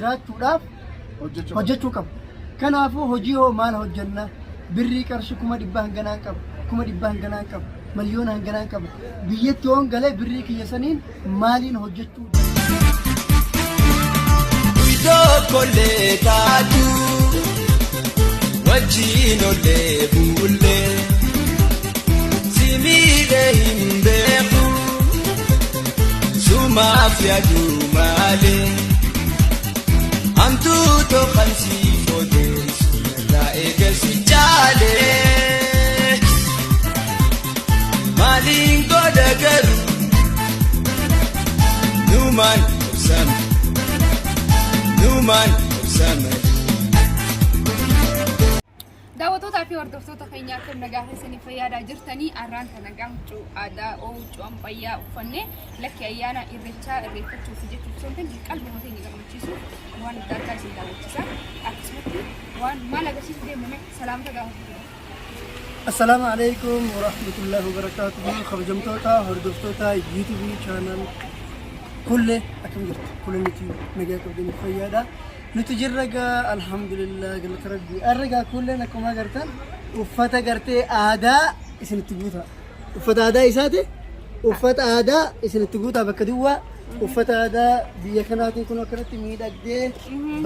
jiraachuudhaaf hojjechuu qaba. Kanaafuu hojii hoo maal hojjenna? Birrii qarshii 100,000 hanganaan qaba, 100,000 hanganaan qaba, miliyoona hanganaan qaba. Biyyatti yoon galee birrii kiyya saniin maaliin hojjechuu Tokkollee taatu wajjin ollee buullee si miidhee hin beeku sumaaf yaadu malee hamtuu tokkan si odeessu irraa eegasi caalee maaliin godha garuu numaan obsame. Numaan obsame. Daawwattootaa fi hordoftoota keenya akkam nagaa keessanii fayyaadaa jirtanii arraan tana nagaa huccuu aadaa oo huccuu ammayyaa uffannee lakki ayyaana irreechaa irreeffachuuf jechuuf osoo hin ta'in qalbuma keenya gammachiisuuf waan adda addaa isin daawwachiisa. Akkasumatti waan maal agarsiisuu deemname salaamta gaafachuu. Assalaamu alaikum warahmatullahi wabarakatuh. Kabajamtoota hordoftoota YouTube channel Kulle akkam jirtu? Kulle nuti nagaa qabdanii fayyaadha. Nuti jirra gaa alhamdulillah galata rabbii. Har'a gaa kulleen akkuma agartan uffata gartee aadaa isinitti guuta. Uffata aadaa isaati. Uffata aadaa isinitti guutaa bakka duwwaa. Uffata aadaa biyya kanaatiin kun akkanatti miidhagdee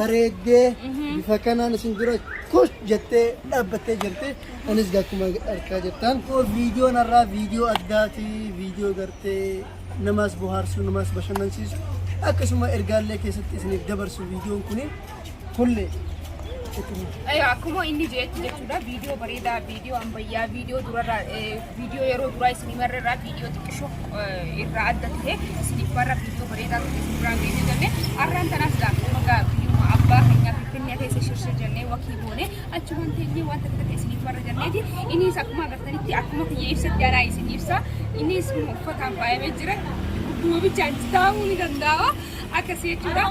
bareeddee bifa kanaan isin dura kush jettee dhaabbattee jirti. Anis gaa akkuma argaa jirtan. Viidiyoon har'aa viidiyoo addaati. Viidiyoo gartee namaas bohaarsu namaas bashannansiisu akkasuma ergaallee keessatti isiniif dabarsu viidiyoon kuni kulle Aywa, akkuma inni jedhetti jechuudha viidiyoo bareedaa viidiyoo ammayyaa viidiyoo durarraa viidiyoo yeroo duraa isinii marrarraa viidiyoo xiqqishoo irraa adda ta'e isiniif marra viidiyoo bareedaa tokko isin biraan geesse jenne har'aan tanaas akkuma gaa biyyuma abbaa keenyaa finfinnee keessa shirshir jennee wakii goone achumaan teenyee waan takka takka isiniif marra jenneeti innis akkuma agartanitti akkuma kiyya ibsatti anaa isin ibsa innis kun uffataan faayamee jira gubbuma bichaan taa'uu ni danda'a akkasii jechuudha.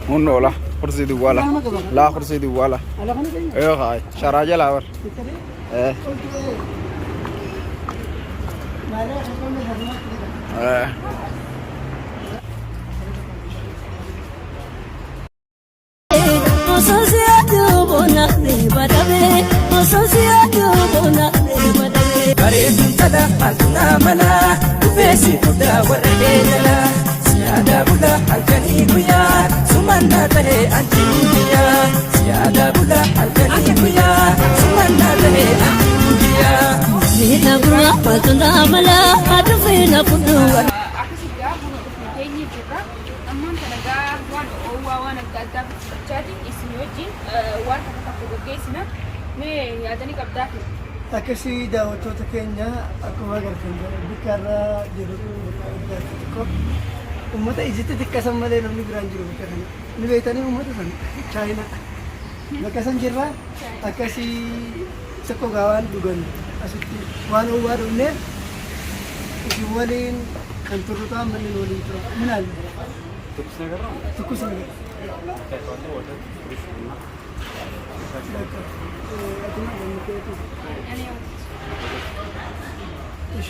Hunno la kursi duwwaa la laa kursi duwwaa la ee haay sharaa jalaa bar ee ee Bareeduun tala maaltu mala dhufee si fuudhaa warra kee jala siyaadaa bula halkanii guyyaa sumannaa ta'ee anti guyyaa siyaadaa bula halkanii guyyaa sumannaa ta'ee anti guyyaa. Akkasii gaa kun dhufne teenyee jirra. Ammaan tana gaa waan oowwaa waan adda addaa fudhachaati isin wajjin waan takka takka gaggeessina. Mee yaadanii qabdaa fi Akkasii daawwattoota keenya akkuma agartan bakka irra jiru kun bakka addaati xiqqoo. Uummata ijatti xiqqasan malee namni biraan jiru bakka kana. Ni beektanii uummata sana Chaayinaa. Bakka san jirra akkasii xiqqoo gaa waan dhugan asitti waan oowwaa dhugneef isin waliin kan turru ta'an manni nu waliin tura. Minaal? Tukkus ነገር እሺ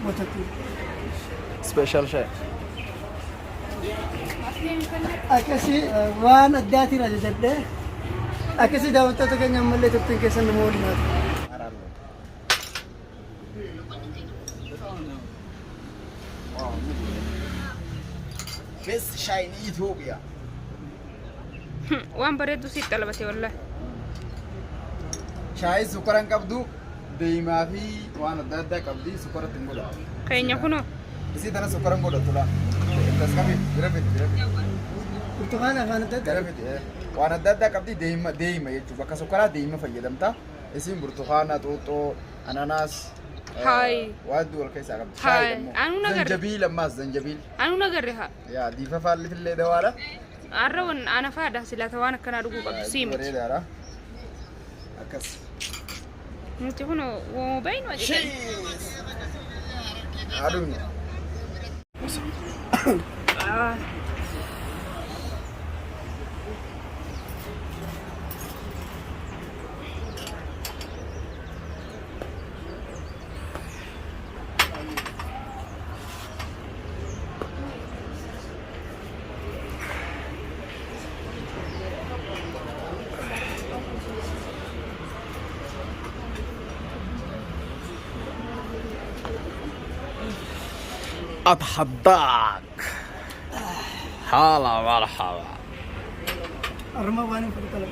ወተቱ Special shayi. Akkasii waan addaatiin ajajadhe akkasii daawwattoota keenya ammallee turtiin keessan nama waliin haa ta'u. Best shayi in Ethiopia. Waan bareedduu sitti xalabate wallahi. Shaayii sukkara hin qabdu, deemaa fi waan adda addaa qabdi, sukkara ittiin godhatu. Keenya kunoo. Isii tana sukkara hin godhatu laa. Tas qabi, bira fidi, bira fidi. Burtukaana afaan adda addaa. Bira fidi. Waan adda addaa qabdi, deema deema jechuudha. Bakka sukkaraa deema fayyadamta. Isiin burtukaana, xuuxxoo, ananaas. Haay. Waan hedduu wal keessaa qabdi. Haay. Shaayii immoo. Anuu nagarre. Zanjabiil ammaas zanjabiil. Anuu nagarre haa. Yaa diifa faallifillee dawaadha. Arra wan ana faadha silata waan akkanaa dhuguu qabdu sii miti. Bareedaadha. Akkas. Nuti kun wooma baay'ee nu ajajan. Aduun. Ah. أتحداك هلا مرحبا. Arma waan hin fudhatala.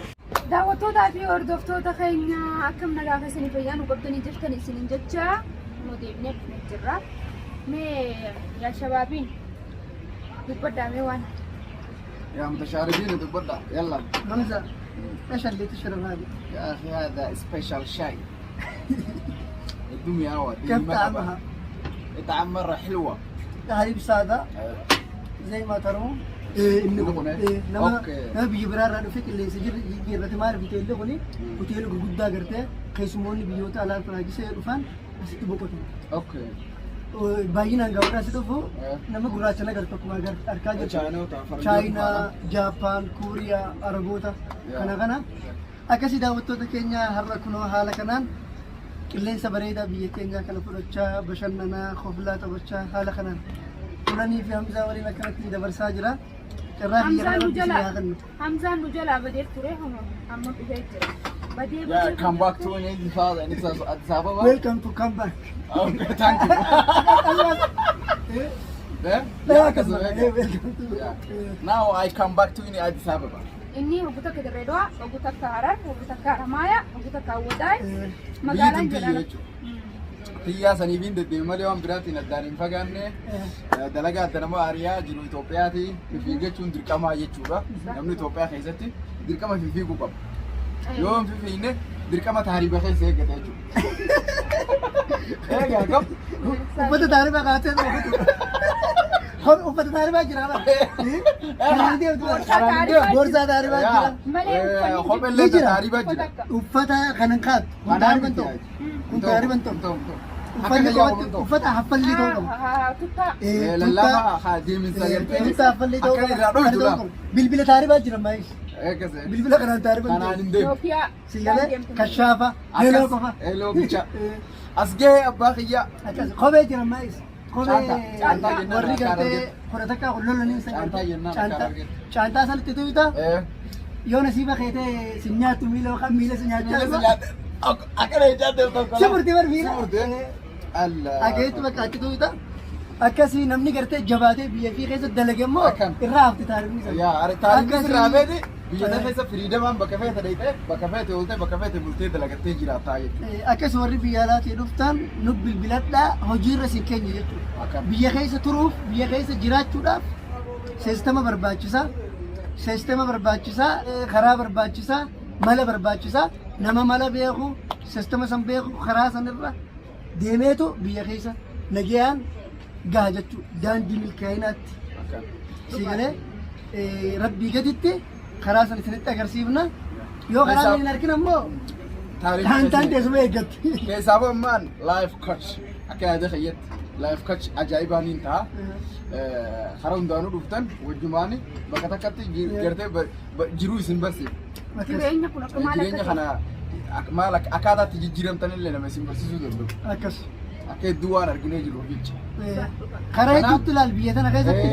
Daawwattootaa fi hordoftoota keenya, akkam nagaa keessanii, fayyaa nu qabdanii jirtan isiniin jecha nu deebinee dhufnee jirra. Mee yaa shabaabiin, dubbadhaa mee waan. يا متشاردين تبدا يلا. Hamza, ايش اللي تشرب هذه؟ يا اخي، هذا special شاي الدنيا هو. كيف طعمها؟ طعم مره حلوه. حليب سادة زي ما ترون. إيه inni kun Inni kun, eh, nama nama biyya biraarraa dhufe qilleensa jirrate maaliif hoteelli kuni hoteela gurguddaa gartee keessummoonni biyyoota alaa irraa dhufan asitti boqotu. Baay'inaan gaafa asi dhufu nama gurraacha nagartu akkuma argaa jirtu. Chaayinoota, faranjoota. Chaayinaa, Jaappaan, Kuuriyaa, Araboota kana kana akkasii. Daawwattoota keenya, har'a kunoo haala kanaan qilleensa bareedaa biyya keenyaa kana fudhachaa, bashannanaa, koflaa, taphachaa, haala kanaan Kulanii fi Hamzaa waliin akkanatti dabarsaa jira. Carraa biyya Hamzaan kana nu Rabbi jalaa isin haa kennu. Hamzaan nu jalaa badee ture, amma dhufee jira. Badee Yeah, badee. Come back to Addis Ababa. Addis Ababa. Welcome to come back. Okay, thank you. Yeah? Yeah, Welcome to Yeah. Now I come back to Addis Ababa. Inni hoggu takka Dirree Dawaa, hoggu takka Harar, hoggu takka Haramaaya, hoggu takka Awwadaay. Biyyi Magaalaan tun tiyya jedhama. jechuudha. Xiyyaa saniif deddeebi malee waan biraatiin addaan hin fagaanne. Dalagaa adda nama ariyaa jiru Itoophiyaati. Fiigachuun dirqamaa jechuudha. Namni Itoophiyaa keessatti dirqama fiiguu qaba. Yoo hin fiigne dirqama taariba keessa eeggata jechuudha. Eegaa qab. Uffata taaribaa kaatee dhufu. Uffata taaribaa jira bara. Karaan deemtu bara. Boorsaa taaribaa. Boorsaa taaribaa jira. Malee uffanni Kophee jira. taaribaa jira. Uffata kanan kaattu. Kun taariban ta'u. Kun taariban ta'u. Uffanni qofatti uffata haffalli ta'uu qaba. Tuttaa. Lallaafaa haa deeminsa gartee. Tuttaa haffalli ta'uu Akka qaba. irraa dhoytu Kana ta'uu qaba. Bilbila taaribaa jira maayis. Eeggase. Bilbila kanaan taariban Kanaan ta'u. hin deemu. Itoophiyaa. Si galee kashaafa heloo qofa. Heloo bicha. As gahee abbaa kiyyaa. Akkas kophee jira maayis. Kophee Caantaa. Caantaa jennaan warri akka gartee argate. 11 kun lolanii san. Caantaa jennaan akka Caantaa argate. caantaa sanatti tuyita. Yoo nasiiba keetee si nyaattu miila yookaan miila si nyaachaa. Akkana jechaa deemtu. Si murtii bar miila. Si murtee. Allah. Akeetti bakka achi tuyita. Akkasii namni gartee jabaatee biyya fi keessa dalage immoo Akkam. irraa hafti taarifni sana. Yaa taarifni sirraa beeti biyya Eh. keessa freedomaan bakka feete dheeyxee, bakka feete ooltee, bakka feete bultee dalagattee jiraattaa jechuudha. Akkas warri biyya alaatii dhuftan nu bilbiladhaa, hojiirra isin keenya jechuudha. Akkam. Biyya keessa turuuf, biyya keessa jiraachuudhaaf systema barbaachisaa, systema barbaachisaa, karaa barbaachisaa, mala barbaachisaa, nama mala beeku, systema san beeku, karaa sanirra deemeetu biyya keessa nagayaan gaha jechuudha. Daandii milkaa'inaatti. Akkam. Si galee rabbii gaditti karaa san isinitti agarsiifna. Yoo karaa san hin argin ammoo taantaan teessuma eeggatti. Keessaa ammaan life coach akka yaada kiyyatti life coach ajaa'ibaa niin ta'a. Karaa hundaanuu dhuftan wajjumaani bakka takkatti gartee jiruu isin barsiif. Jireenya kun akka maal Jireenya akka kana maal akkaataatti jijjiiramtan illee nama isin barsiisuu danda'u. Akkas. Akka hedduu waan arginee jiru jecha. Karaa hedduutti ilaal biyya tana keessatti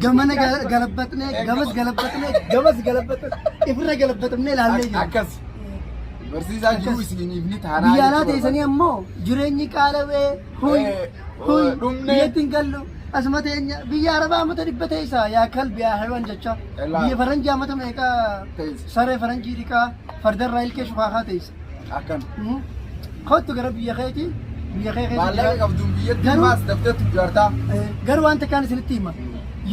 gamana galabbatnee, gamas galabbatnee, gamas galabbatnee, ifirra galabbatnee ilaallee jira. Akkas. Barsiisaa jiruu isiniif ni taanaa. Biyya alaa teessanii ammoo jireenyi qaalawee, huy huy, dhumne. Biyyatti hin gallu. Asuma teenya biyya Arabaa amata 100 teessa yaa kalbi yaa haywaan jecha. Elaa. Biyya faranjii amata meeqa Teessa. saree faranjii dhiqaa fardarraa ilkee shukaakaa teessa. Akkan. Kottu gara biyya keetii biyya kee keessa Maallaqa jiraadhu. qabduun biyyatti Garuu- maas daftee tujjaartaa. Garuu wanta kaan isinitti hima.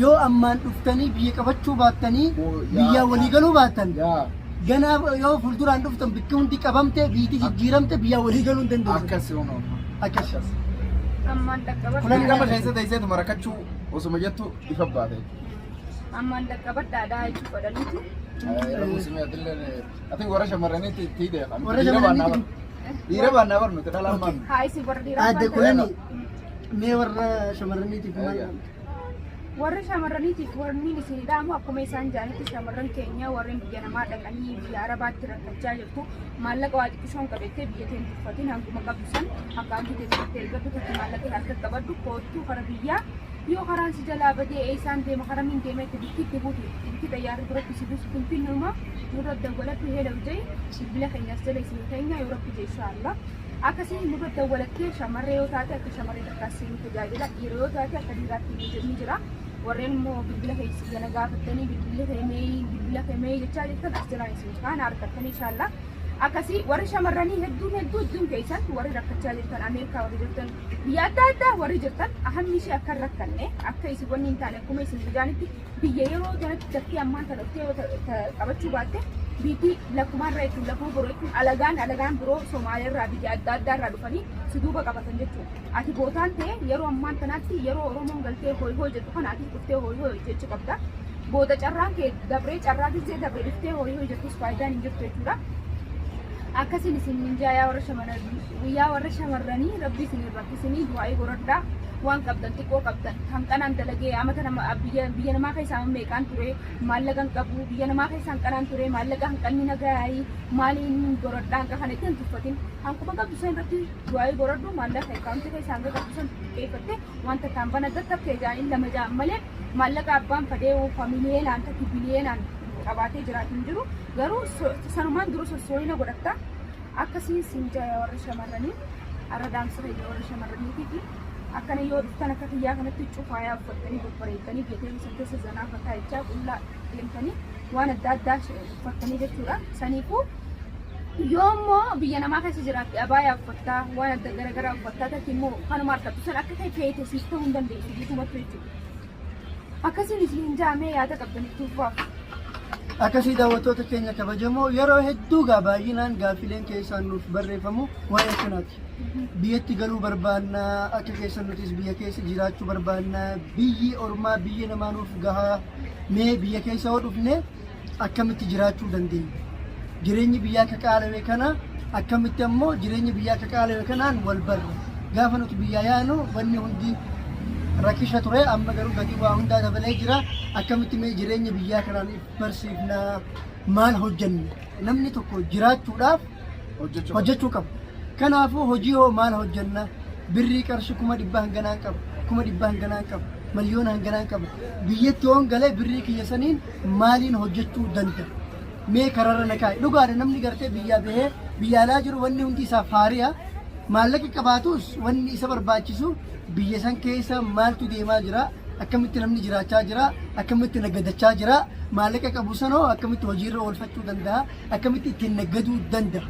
Yoo ammaan dhuftanii biyya qabachuu baattanii Oo, yaa, biyyaa walii yaa. galuu baattan Yaa. ganaa yoo fuulduraan dhuftan bikki hundi qabamte biyyatti jijjiiramte biyyaa walii galuu hin dandeessan. Akkas yoonoo. Akkas. Ammaan dhaqqabadhaa. Dirqama keessa teesseetu marakachuu osuma jettu ifa baate. Ammaan dhaqqabadhaadhaa jechuu fedhaniitu. Ati warra shamarraniitti itti hidhe. Warra shamarraniitti. Dhiira baannaa bar nuti dhalaan baannu. Haa isin warra dhiiraa Aadde baatan. Kulani mee warra shamarraniitiif maal Eegaa. Warra shamarraniitiif warri isin dhaamu akkuma isaan jaanitti shamarran keenya warreen biyya namaa dhaqanii biyya Arabaatti rakkachaa jirtu maallaqa waa xiqqishoon qabettee biyya teen tuffatiin hanguma qabdu san akkaawuntii teessatti ergadhu takki maallaqa harka qabadhu koottuu kara biyyaa yoo karaan si jalaa badee eessaan deema karamiin deema itti bikki itti buutu bikki xayyaarri duratti si buusu finfinnuma nurra dawwaladhu heela hojii bilbila keenyas jala isin keenya yoo rabbi jee inshaallah. Akkasii nurra dawwalattee shamarree yoo taate akka shamarree takkaas nu tajaajila dhiira yoo taate akka dhiiraatti ni jira. Warreen immoo bilbila keessa jala gaafattanii bilbilli keemee bilbila keemee jechaa jirtan as jalaan isin kaan argattanii inshaallah. Akkasii warri shamarranii hedduun hedduu hedduun keessan warri rakkachaa jirtan Ameerikaa warri jirtan biyya adda addaa warri jirtan ahamni ishee akka hin rakkanne akka isin wanni hin taane akkuma isin jaanitti biyya yeroo kanatti daftee ammaan tana dhuftee yoo qabachuu baatte biitii lakkumaan irra jechuun lakkuma biroo jechuun alagaan alagaan biroo Somaaliyaa irraa biyya adda addaa irraa dhufanii si duuba qabatan jechuudha. Ati bootaan ta'e yeroo ammaan tanaatti yeroo Oromoon galtee hooy hooy jettu kana ati dhuftee hooy hooy jechuu qabda. Booda carraan kee dabree carraa gizee dabree dhuftee hooy hooy jettus faayidaan hin jirtu jechuudha. Akkasiin isin minjaa yaa warra shamarranii guyyaa warra shamarranii rabbi isin hin rakkisinii du'aa'ii godhadhaa waan qabdan xiqqoo qabdan hanqanaan dalagee amata nama biyya biyya namaa keessaa meeqaan ture maallaqa hin qabu biyya namaa keessaa hanqanaan ture maallaqa hanqanni nagaayii maaliin godhadhaa hanqa kana itti hin tuffatin hanquma qabdu san irratti du'aa'ii godhadhu maallaqa akkaawuntii keessaa hanga qabdu san xiqqeeffatte wanta kaan bana tattakkee jaaniin lama jaan malee maallaqa abbaan fadhee familiyeenaan takki biliyeenaan qabaatee jiraatu hin jiru garuu sanumaan dura sossooyina godhatta akkasiin siin jaya warra shamarranii arra dhaamsa keenya warra shamarraniitii fi akkana yoo dhuftan akka kiyyaa kanatti huccuu faayaa uffattanii babbareeddanii biyya teessan keessa zanaa fataa jechaa qullaa deemtanii waan adda addaa uffattanii jechuudha saniifuu yoo immoo biyya namaa keessa jiraatte abaayaa uffattaa waan adda garaagaraa uffattaa takki immoo kanuma harkattu san akka ta'e feete siif ta'uu hin dandeessu guutumatti jechuudha. Akkasiin isin hin jaamee yaada qabdanitti ufaaf. Akkasii daawwattoota keenya kabajamoo yeroo hedduu gaa baay'inaan gaaffileen keessaan nuuf barreeffamu waa'ee kanaati. Biyyatti galuu barbaanna akka keessan nutis biyya keessa jiraachuu barbaanna biyyi ormaa biyyi namaa nuuf gahaa mee biyya keessa yoo dhufne akkamitti jiraachuu dandeenya? Jireenyi biyyaa akka qaalame kana akkamitti ammoo jireenya biyyaa akka qaalame kanaan wal barra. Gaafa nuti biyyaa yaanu wanni hundi rakkisha ture amma garuu gatii waa hundaa dabalee jira. Akkamitti mee jireenya biyyaa kanaan if barsiifna maal hojjenna? Namni tokko jiraachuudhaaf hojjechuu qaba. Kanaafuu hojii hoo maal hojjenna? Birrii qarshii 100,000 hanganaan qaba, 100,000 hanganaan qaba, miliyoona hanganaan qaba. Biyyatti yoon galee birrii kiyya saniin maaliin hojjechuu danda'a? Mee kararra na kaa'i. Dhugaadha namni gartee biyyaa bahee biyya alaa jiru wanni hundi isaaf haari'a. Maallaqa qabaatus wanni isa barbaachisu biyya san keessa maaltu deemaa jira? Akkamitti namni jiraachaa jira? Akkamitti naggadachaa jira? Maallaqa qabu sanoo akkamitti hojiirra oolfachuu danda'a? Akkamitti ittiin naggaduu danda'a?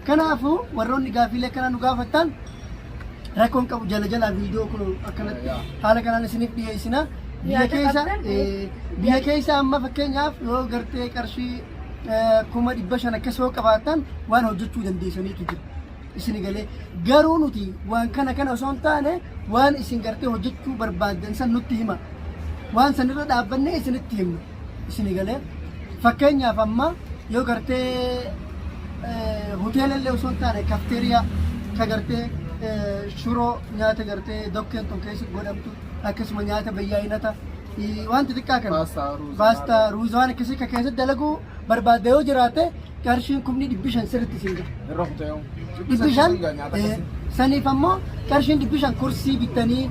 Kanaafuu warroonni gaaffiilee akkanaa nu gaafattan rakkoon qabu jala jalaa viidiyoo kun akkanatti haala kanaan isiniif dhiyeessina. Biyya Yaada keessa qabdan, biyya keessa amma fakkeenyaaf yoo gartee qarshii 500,000 akkas yoo qabaattan waan hojjechuu dandeessaniitu jira. Isin galee garuu nuti waan kana kana osoo hin taane waan isin gartee hojjechuu barbaaddan san nutti hima. Waan sanirra dhaabbannee isinitti himna. Isin galee fakkeenyaaf amma yoo gartee hoteela illee osoo hin taane kafteeriyaa ka gartee shuroo nyaata gartee dokkeen tun keessa godhamtu akkasuma nyaata bayyaa'inata waan xixiqqaa kana Paastaa, ruuza, paastaa ruuza waan akkasii ka keessatti dalaguu barbaadde yoo jiraate qarshiin 500,000 sirriitti siin gaha. Irra kutee. 500 saniif ammoo qarshiin 500 kursii bittanii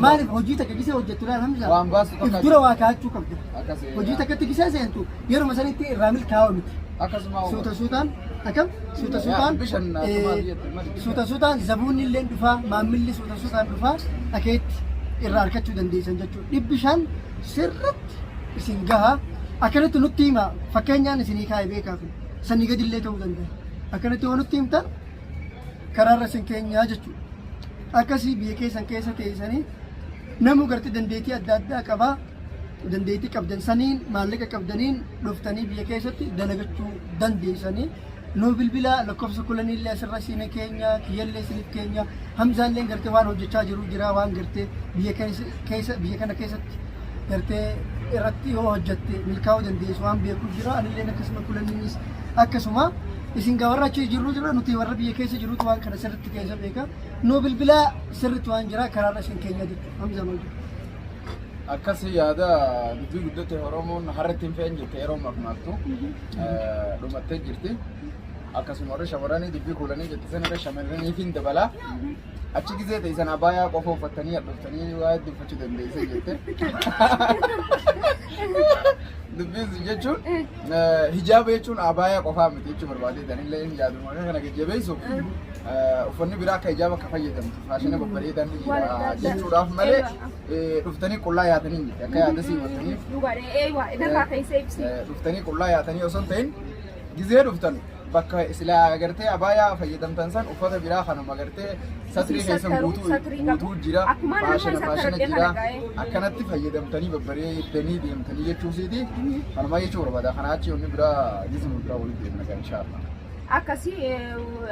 maaliif hojii takka gisee hojjettu laal Hamza Waan baasu if tokko dura waa kaa'achuu qabda. Akkasii. Hojii takkatti gisee seentu yeruma sanitti irraa milkaa'u miti. Akkasuma Suuta suutaan akkam suuta suutaan 500 akkuma biyyatti maali? Suuta suutaan zabuunni illee dhufaa maammilli suuta suutaan dhufaa akeetti irraa argachuu dandeessan jechuudha. 500 sirriitti isin gaha. Akkanatti nutti hima, fakkeenyaan isinii kaa'e beekaaf, sanii gadillee ta'uu danda'a. Akkanatti yoo nutti himtan karaarra isin keenyaa jechuudha. Akkasii biyya keessan keessa teessanii namu gartee dandeettii adda addaa qabaa. Dandeettii qabdan saniin, maallaqa qabdaniin dhuftanii biyya keessatti dalagachuu dandeessanii. Nuu bilbilaa, lakkoofsa kulaniillee asirra isin keenya, kiyyallee isiniif keenya. Hamzaallee gartee waan hojjechaa jiru jira, waan gartee biyya keessa, biyya kana keessatti gartee irratti yoo hojjette milkaa'uu dandeessu waan beeku jira. Anillee akkasuma, kulaniinis akkasuma. Isin gaa warra achi jirru jira, nuti warra biyya keessa jirutu waan kana sirriitti keessa beeka. Nuu bilbilaa, sirriitti waan jira karaarra isin keenya jechuudha. Hamza, maal jedhu? Akkasii yaada dubbii guddatte Oromoon harratti hin fe'en jette yeroo makmaaktu dhumattee jirti. Akkasuma warri shamarranii dubbii kuulanii jette sana irra shamarraniif hin dabala. Achi gizee ta'e sana abaayaa qofa uffattanii hadhooftanii waa hedduu uffachuu dandeesse jette. Dubbiin sun jechuun hijaaba jechuun abaayaa qofaa miti jechuu barbaadee tanillee hin yaadu. Maqaa kana gajjabeessuuf uffanni biraa akka hijaaba akka fayyadamtu faashina babbareedaan ni jira jechuudhaaf malee dhuftanii qullaa yaatanii miti akka yaada sii hubattaniif. Dhugaadha. Eewa, irraa keessa ibsi. Dhuftanii qullaa yaatanii osoo hin ta'in, gizee dhuftan bakka silaa agartee abaayaa fayyadamtan san uffata biraa kanuma agartee satrii keessan guutuu Satrii qabu. Guutuu jira. Akkuma nama faashina isa faashina taradhee jira kana ga'ee. Akkanatti fayyadamtanii babbareeddanii deemtanii jechuusiiti. Kanuma jechuu barbaada. Kana achi wanni biraa gizuma biraa walitti deemna kan, inshaallah. Akkasii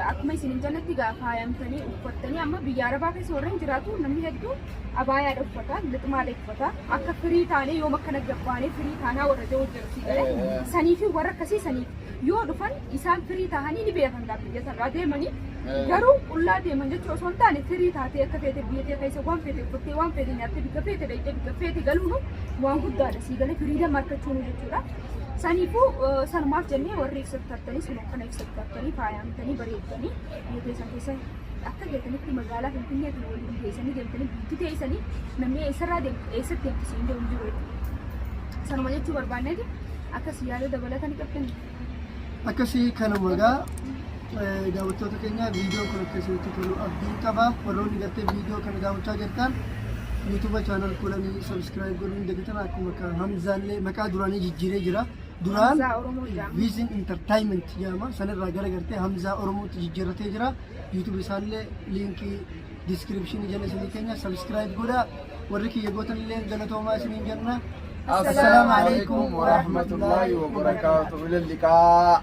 akkuma isin hin jennetti gaa faayamtanii uffattanii, amma biyya arabaa keessa warreen jiraatu namni hedduu abaayaadha uffata, lixmaadha uffata. Akka firii taanee yoom akkana gabbaanee firii taanaa warra jiru jiru si galee. Sanii fi warra akkasii saniif yoo dhufan isaan firii tahanii ni beekan gaa biyya sanarraa deemanii. Garuu qullaa deeman jechuu osoo hin taane, firii taatee akka feete biyya tee keessa waan feete uffattee, waan feete nyaattee, bikka feete dhaqxee, bikka feete galuunu waan guddaadha sii galee, freedom argachuunu jechuudha. Saniifuu sanumaaf jennee warri ibsattartanii sun akkana ibsattartanii faayamtanii bareeddanii biyya keessan keessa akka feetanitti magaalaa Finfinnee kana waliin geessanii deemtanii biitti teessanii namni eessarraa deemtu eessatti deemtu siin jiru hin jiru jechuudha. Sanuma jechuu barbaanneeti. Akkas yaada dabalatanii qabdanii. Akkasii kanuma egaa, daawwattoota keenya, viidiyoon kun akka isinitti tolu abdiin qaba. Warroonni gartee viidiyoo kana daawwachaa jirtan YouTube channel kulanii subscribe godhuun hin dagatina. Akkuma akka Hamzaallee maqaa duraanii jijjiiree jira. Duraan Hamzaa Oromoo jedhama. Vision Entertainment jedhama. Sanirraa gara gartee Hamzaa Oromootti jijjiirratee jira. YouTube isaallee liinkii description jala isinii keenya, subscribe godhaa. Warri kiyya gootan illee galatoomaa isiniin jenna. Assalaamu alaikum warahmatullahi wabarakatuh. Ila liqaa.